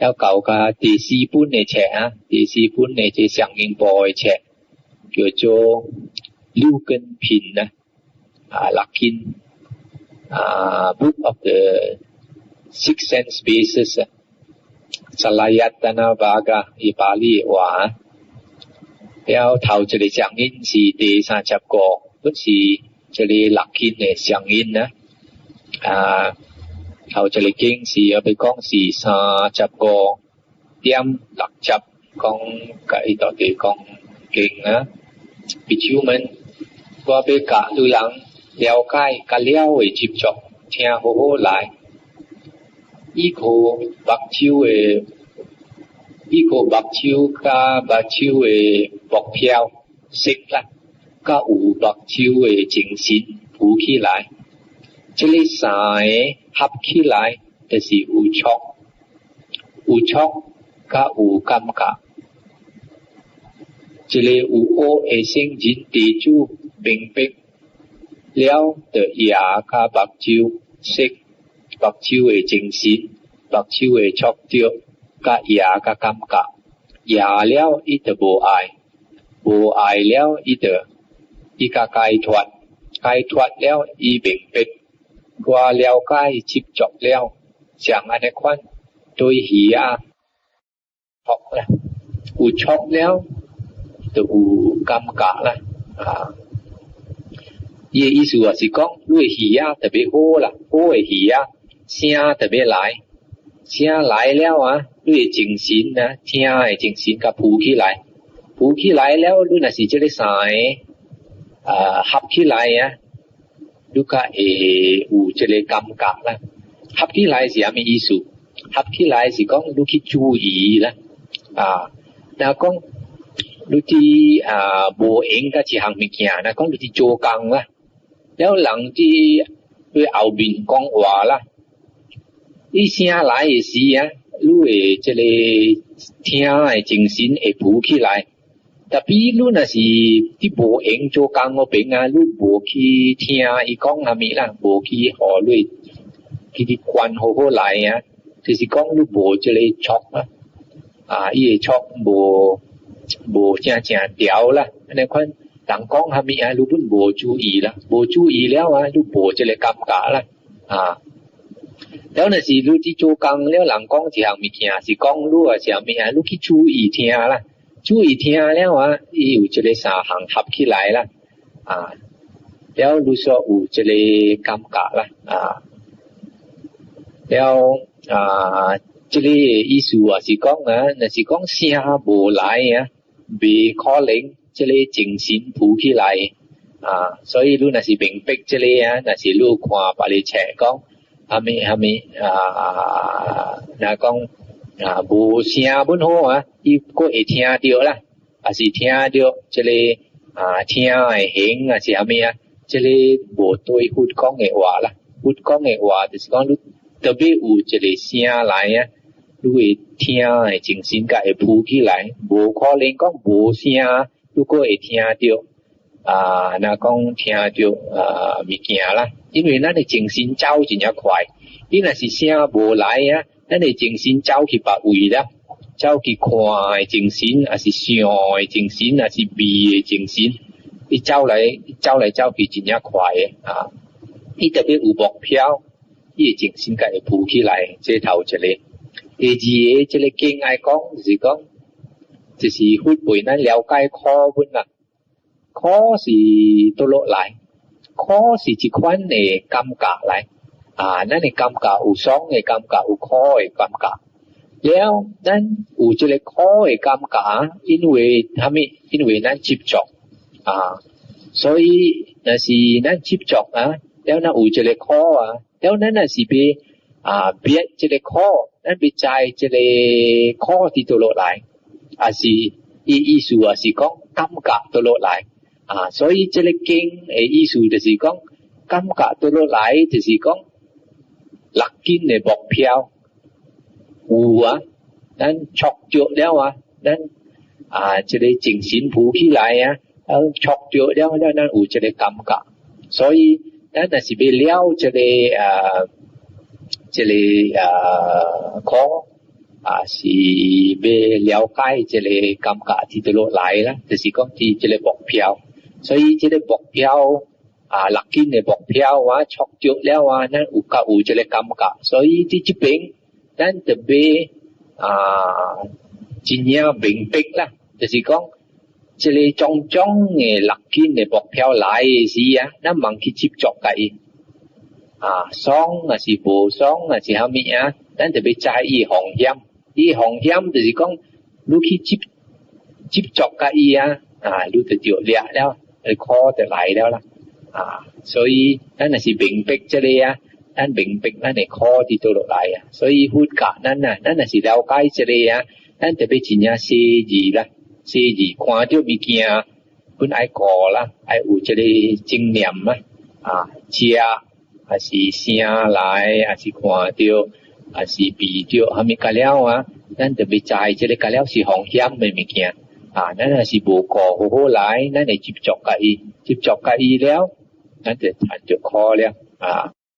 了到甲第四本的冊啊，第四本的這相應部的冊，叫做六根品啊，啊六根啊，Book of the Six Sense Bases 啊，Salayatana Vagga 伊巴利話，了頭一个相應是第三十五，本是這個六根的相應啊，啊。頭一个經是欲講是35點60，講共伊到底講經啊。比丘們，我欲教汝人了解佮了的執著，聽好好來。依靠目睭的，依靠目睭佮目睭的目標色啦，佮有目睭的精神浮起來，這个三个合起來，就是有觸，有觸佮有感覺。這个有學的聖人弟子明白了，就掖佮目睭色、目睭的精神、目睭的觸著，佮掖佮感覺，掖了伊就無愛，無愛了伊就伊共解脫，解脫了伊明白，我了解執著了，像按呢款對耳仔觸啦，有觸了就有感覺啦，啊！伊的意思就是講，你的耳仔特別好啦，好的耳仔，聲特別來，聲來了啊，你的精神啊，聽的精神共浮起來，浮起來了，你若是這个三个啊合起來啊，你較會有這个感覺啦。合起來是啥物意思？合起來是講你去注意啦，啊，若講你佇啊無閒佮一項物件，若講你佇做工啦，了人佇你後面講話啦，伊聲來的時啊，你會這个聽的精神會浮起來。Tapi 你若是佇無閒做工彼爿啊，你無去聽伊講啥物啦，無去予你去觀好好來啊，就是講你無這个觸啦，啊，伊的觸無無正正調啦，按呢款人講啥物啊，你本無注意啦，無注意了啊，你無這个感覺啦，啊。了若是你佇做工了，人講一項物件是講你啊啥物啊，你去注意聽啦，注意聽了啊，伊有這个三項合起來啦，啊，了你說有這个感覺啦，啊，了啊，這个意思啊是講啊，若是講聲無來啊，袂可能這个精神浮起來啊，所以你若是明白這个啊，若是你看別个冊講，啥物啥物啊，若講啊無聲本好啊，伊閣會聽著啦，抑是聽著這个啊聽的形抑是啥物啊，這个無對佛講的話啦，佛講的話就是講你特別有一个聲來啊，你會聽的精神才會浮起來，無可能講無聲，你閣會聽著啊，若講聽著啊物件啦，因為咱的精神走真正快，你若是聲無來啊，咱的精神走去別位啦，走去看的精神，抑是想的精神，抑是味的精神，伊走來走來走去真正快的啊！伊特別有目標，伊的精神才會浮起來，這頭一個。第二个，這个經愛講就是講，就是佛為咱了解苦本啦。苦是佗落來，苦是一款的感覺來。啊，咱的感覺有爽的感覺，有苦的感覺。了，咱有這个苦的感覺，因為啥物？因為咱執著啊，所以若是咱執著啊，了咱有這个苦啊，了咱若是欲啊滅這个苦，咱欲知這个苦佇佗落來，抑是伊意思啊是講感覺佗落來啊，所以這个經的意思就是講感覺佗落來，就是講六根的目標有啊，咱觸著了啊，咱啊這个精神浮起來啊，啊觸著了了，咱有這个感覺，所以咱若是欲了這个啊這个啊苦，啊是欲了解這个感覺佇佗落來啦，就是講佇這个目標。所以這个目標啊，六根的目標啊，觸著了啊，咱有較有這个感覺。所以佇這邊，咱著欲啊，真正明白啦，就是講這个種種的六根的目標來的時啊，咱茫去執著共伊。啊，爽抑是無爽，抑是啥物啊？咱著欲知伊風險，伊風險就是講，你去執執著共伊啊，啊，你就著掠了，苦就來了啦。啊，所以咱若是明白這个啊，咱明白咱的苦佇佗落來啊。所以佛教咱啊，咱若是了解這个啊，咱著欲真正細膩啦，細膩看著物件，本愛顧啦，愛有這个正念啊，啊，食。還是聲來，還是看著，還是鼻著，啥物較了啊？咱著欲知這个較了是風險的物件。啊，咱若是無顧好好來，咱會執著共伊，執著共伊了，咱就趁著苦了。啊，